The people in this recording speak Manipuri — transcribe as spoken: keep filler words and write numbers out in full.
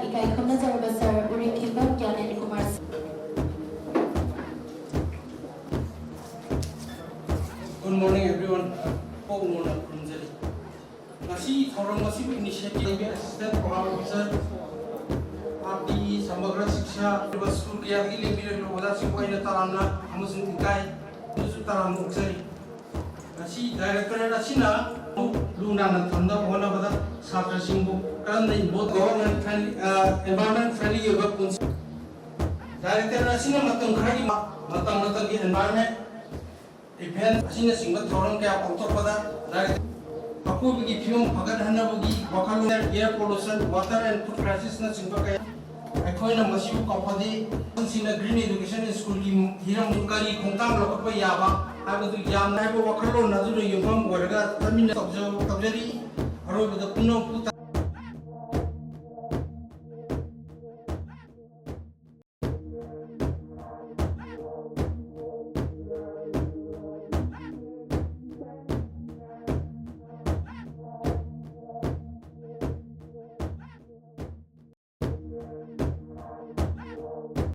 ꯏꯀꯥꯏ ꯈꯨꯝꯅꯖꯔꯕ ꯁꯥꯔ ꯎꯔꯤꯡꯈꯤꯕꯝ ꯒ꯭ꯌꯥꯅꯦꯟ ꯀꯨꯃꯥꯔ꯫ Good morning, everyone. ꯀꯣꯛ ꯅꯣꯟꯅ ꯈꯨꯔꯨꯝꯖꯔꯤ꯫ ꯉꯁꯤ ꯊꯧꯔꯝ ꯑꯁꯤꯕꯨ initiative ꯑꯁꯤꯗ program officer, RTE, ꯁꯃꯒ꯭ꯔ ꯁꯤꯛꯁꯥ, ꯑꯗꯨꯒ ꯁ꯭ꯀꯨꯜ ꯀꯌꯥꯗꯒꯤ ꯂꯦꯡꯕꯤꯔꯛꯂꯤꯕ ꯑꯣꯖꯥꯁꯤꯡꯕꯨ ꯑꯩꯅ ꯇꯔꯥꯝꯅ ꯑꯃꯁꯨꯡ ꯏꯀꯥꯏ ꯑꯃꯁꯨꯡ ꯇꯔꯥꯝꯅ ꯑꯣꯛꯆꯔꯤ꯫ ꯉꯁꯤ directorate ꯑꯁꯤꯅ ꯂꯨ ꯅꯥꯟꯅ ꯊꯝꯅꯕ ꯍꯣꯠꯅꯕꯗ ꯁꯥꯇ꯭ꯔꯁꯤꯡꯕꯨ ꯀꯔꯝꯅ involve government friendly, ꯑ, environment friendly ꯑꯣꯏꯕ ꯄꯨꯟꯁꯤ꯫ Directorate ꯑꯁꯤꯅ ꯃꯇꯝ ꯈꯔꯒꯤ ꯃ-, ꯃꯇꯝ ꯃꯇꯝꯒꯤ environment event ꯑꯁꯤꯅꯆꯤꯡꯕ ꯊꯧꯔꯝ ꯀꯌꯥ ꯄꯥꯡꯊꯣꯛꯄꯗ ꯂꯥꯏꯔꯤꯛ ꯑꯀꯣꯏꯕꯒꯤ ꯐꯤꯕꯝ ꯐꯒꯠꯍꯟꯅꯕꯒꯤ ꯋꯥꯈꯜꯂꯣꯟ, air pollution, water and food crisis ꯅꯆꯤꯡꯕ ꯀꯌꯥ꯫ ꯑꯩꯈꯣꯏꯅ ꯃꯁꯤꯕꯨ ꯀꯥꯎꯐꯗꯦ꯫ ꯑꯉꯥꯡꯁꯤꯡꯅ Green Education Schoolꯒꯤ ꯍꯤꯔꯝ ꯀꯔꯤ ꯈꯣꯡꯊꯥꯡ ꯂꯧꯈꯠꯄ ꯌꯥꯕ ꯍꯥꯏꯕꯗꯨ ꯌꯥꯝꯅ ꯍꯥꯏꯕ ꯋꯥꯈꯜꯂꯣꯟ ꯑꯗꯨꯅ ꯌꯨꯝꯐꯝ ꯑꯣꯏꯔꯒ ꯆꯠꯃꯤꯟꯅ ꯇꯧꯖ-, ꯇꯧꯖꯔꯤ꯫ ꯑꯔꯣꯏꯕꯗ ꯄꯨꯝꯅꯃꯛꯄꯨ